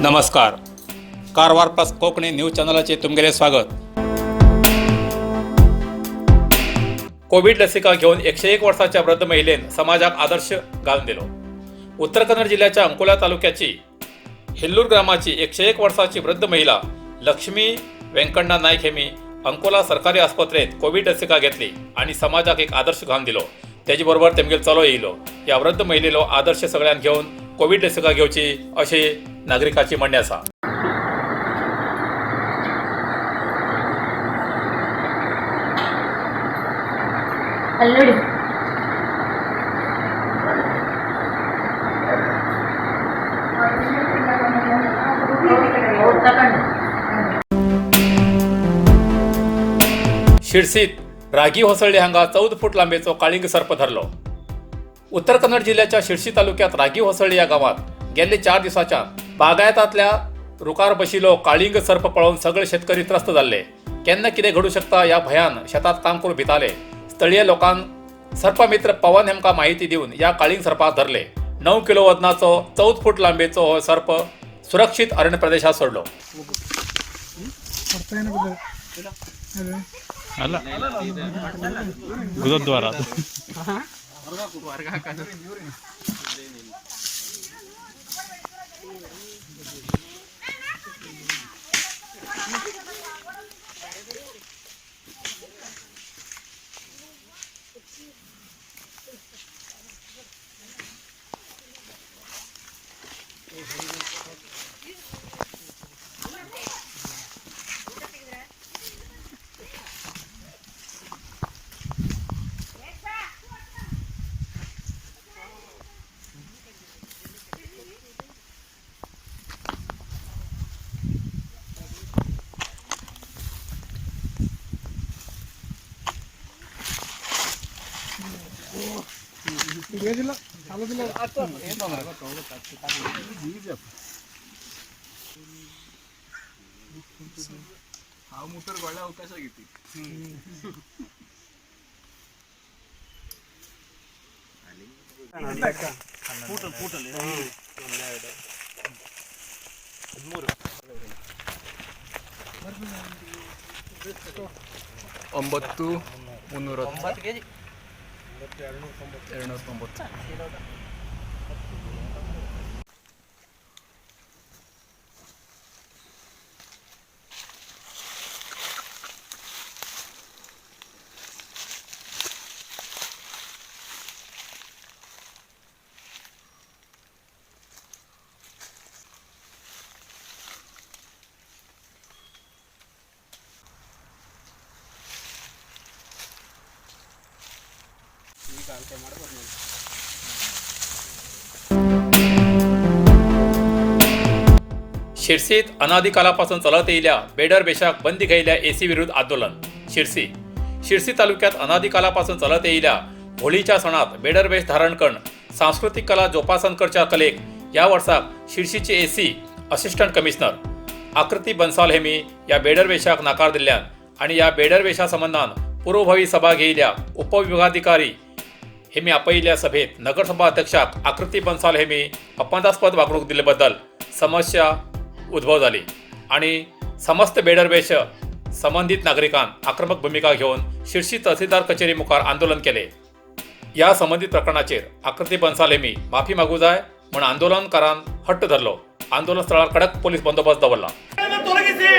नमस्कार, Karwar plus Konkani news चॅनलाचे तुमगेलें स्वागत. Covid लसिका घेवन 101 वर्साच्या वृद्ध महिलेन समाजाक आदर्श घालून दिलो. उत्तर कन्नड जिल्ह्याच्या अंकोला तालुक्याची हेल्लूर ग्रामाची 101 वर्साची वृद्ध महिला लक्ष्मी व्यंकण्णा नाईक हेमी अंकोला सरकारी आस्पत्रेत कोविड लसिका घेतली आणि समाजाक एक आदर्श घालून दिलो. त्याचे बरोबर तेमगेल चलो येयलो. या वृद्ध महिलेलो आदर्श सगळ्यान घेवन कोविड लसिका घेवची अशी नागरिकाची म्हणणें आसा. ಅಲ್ಲೋಡಿ. ಅವ್ರು ತಗೊಂಡು. शिरसीत रागी होसळ्ळे हांगा 14 फूट लांबेचो काळिंग सर्प धरलो. उत्तर कन्नड जिल्ह्याच्या शिरसी तालुक्यात रागी होसळ्ळे या गावात गेल्ले 4 दिसांच्यान बागायतांतल्या रुखार बशिल्लो काळिंग सर्प पळोवन सगळे शेतकरी त्रस्त जाल्ले. केन्ना कितें घडूं शकता ह्या भंयान शेतात काम करूंक भिताले. स्थळीय लोकांक सर्पमित्र पवन हेमकां माहिती दिवन ह्या काळिंग सर्पाक धरले. 9 किलो वजनाचो 14 फूट लांबेचो हो सर्प सुरक्षीत अरण्य प्रदेशात सोडलो. ಅಲ್ಲ, ಗುರುದ್ವಾರ. ಒಂಬತ್ತು ಮುನ್ನೂರ 290. शिरसीत अनादिकालापासून चलत येयल्या बेडर बेशाक बंदी घायल्या एसी विरुद्ध आंदोलन. शिरसी शिरसी तालुक्यात अनादिकालापासून चलत येयल्या होळीच्या सणात बेडर वेश धारण करून सांस्कृतिक कला जोपासन करच्या कलेक ह्या वर्साक शिरसीचे एसी असिस्टंट कमिशनर आकृती बन्साल हेमी ह्या बेडर वेशाक नाकार दिल्ल्यान आणि ह्या बेडर वेशा संबंदान पूर्वभावी सभा घेयल्या उपविभागाधिकारी हेमी आपयिल्ल्या सभेत नगरसभा अध्यक्षाक आकृती बन्साल हेमी अपमानास्पद वागणूक दिल्ले बद्दल समस्या उद्भव जाली आणि समस्त बेडरवेश संबंधित नागरिकान आक्रमक भूमिका घेवन शिरसी तहसीलदार कचेरी मुखार आंदोलन केले. या संबंधित प्रकरणाचेर आकृती बन्साल हेमी माफी मागू जाय म्हण आंदोलनकारान हट्ट धरलो. आंदोलन स्थळार कडक पोलीस बंदोबस्त दवरला. ತೊಲಗಿಸಿ,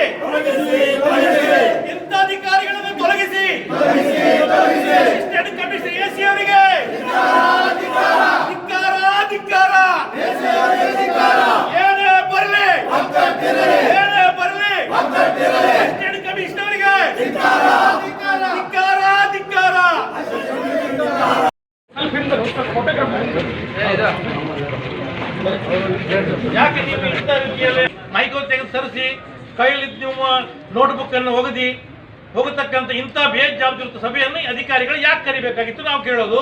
ಇಂಥ ಅಧಿಕಾರಿಗಳನ್ನು ತೊಲಗಿಸಿ. ಅಸಿಸ್ಟೆಂಟ್ ಕಮಿಷನರ್ ಎಸಿ ಅವರಿಗೆ ಧಿಕ್ಕಾರ, ಧಿಕ್ಕಾರ. ಏನೇ ಬರಲಿ, ಏನೇ ಬರಲಿ, ಅಸಿಸ್ಟೆಂಟ್ ಕಮಿಷನರ್ಗೆ ಧಿಕ್ಕಾರ, ಧಿಕ್ಕಾರ. ಯಾಕೆ ನೀವು ಇಂಥ ರೀತಿಯಲ್ಲಿ ಮೈಕೋ ತೆಗೆದು ಸರಿಸಿ ಕೈಯಲ್ಲಿ ನಿಮ್ಮ ನೋಟ್ಬುಕ್ ಅನ್ನು ಒಗದಿ ಹೋಗತಕ್ಕಂಥ ಇಂಥ ಬೇಜವಾಬ್ದಾರಿಯುತ ಸಭೆಯನ್ನು ಅಧಿಕಾರಿಗಳು ಯಾಕೆ ಕರಿಬೇಕಾಗಿತ್ತು ನಾವು ಕೇಳೋದು.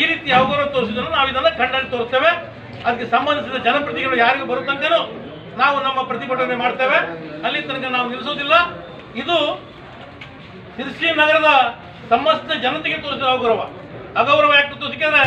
ಈ ರೀತಿ ಅವಗೌರವ ತೋರಿಸಿದ್ರು ನಾವು ಇದನ್ನು ಖಂಡನೆ ತೋರಿಸ್ತೇವೆ. ಅದಕ್ಕೆ ಸಂಬಂಧಿಸಿದ ಜನಪ್ರತಿನಿಧಿಗಳು ಯಾರಿಗೂ ಬರೋ ತನಕನೂ ನಾವು ನಮ್ಮ ಪ್ರತಿಭಟನೆ ಮಾಡ್ತೇವೆ. ಅಲ್ಲಿ ತನಕ ನಾವು ನಿಲ್ಲಿಸೋದಿಲ್ಲ. ಇದು ಸಿರ್ಸಿ ನಗರದ ಸಮಸ್ತ ಜನತೆಗೆ ತೋರಿಸಿದ ಅಗೌರವ. ಅಗೌರವ ಯಾಕೆ ತೋರಿಸಿದ್ರೆ